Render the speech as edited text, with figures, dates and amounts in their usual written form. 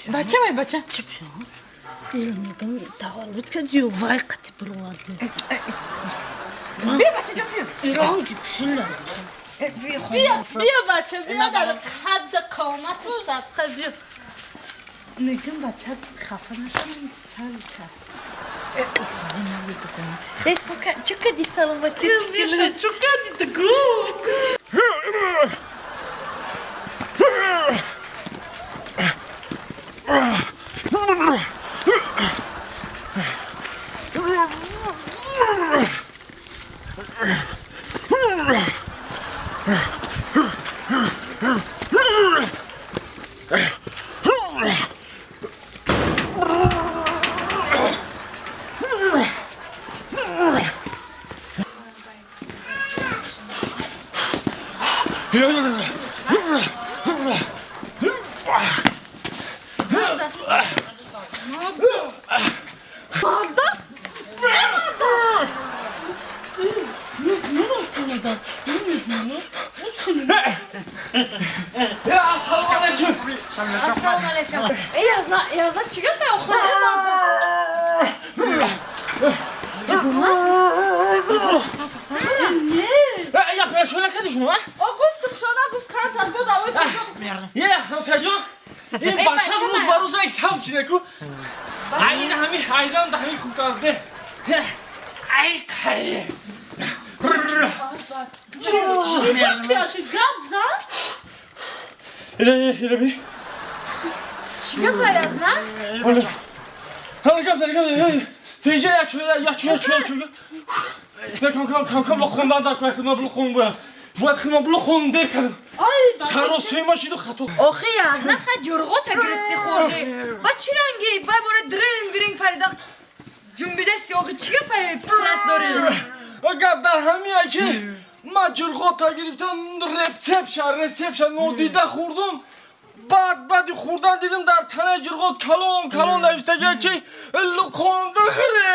Бачам, бачам. Бия, бачаҷон, бия. Бия, бия, бача, бия дар қадди қомату садқа бия. Мегӯм, бача хафа нашавам, сар кард. Эй, сука, чӣ кади саломатӣ? Миша, чӣ кади ту? Ассалому алайкум. Эй, язна, язна чӣ гап охир? Я шона кардӣ шумо? О, гуфтам, шона гуфт, кантар буд, авой. Е, ҳамсарҷон, ин бача рӯз ба рӯз як сам чинеку. Айн ҳами айзан да ҳами хубтар де. Ай қай. Гап зан? Ире, ире би. Чӣ гап язна? Ҳала гап зан, гап зан. Финҷа як чӯя, як чӯя, чӯя, чӯя. Не, кам кам кам кам лохондан дар кӯй хидмат булхон бояд. Бояд хидмат булхон дер кардам. Саро сема шиду хато. Охи язна ха ҷурғота гирифти хӯрди. Ба чӣ ранги? Вай бора дринг дринг парида. Ҷунбидаси охи чӣ гап трас дорӣ? Гап дар ҳамия ки ман ҷурғота гирифтам, рецепша, рецепша нодида хӯрдум. Баъд баъди хӯрдан дидим дар танаи ҷурғот калон калон навиштагия ки луқонда хӯре.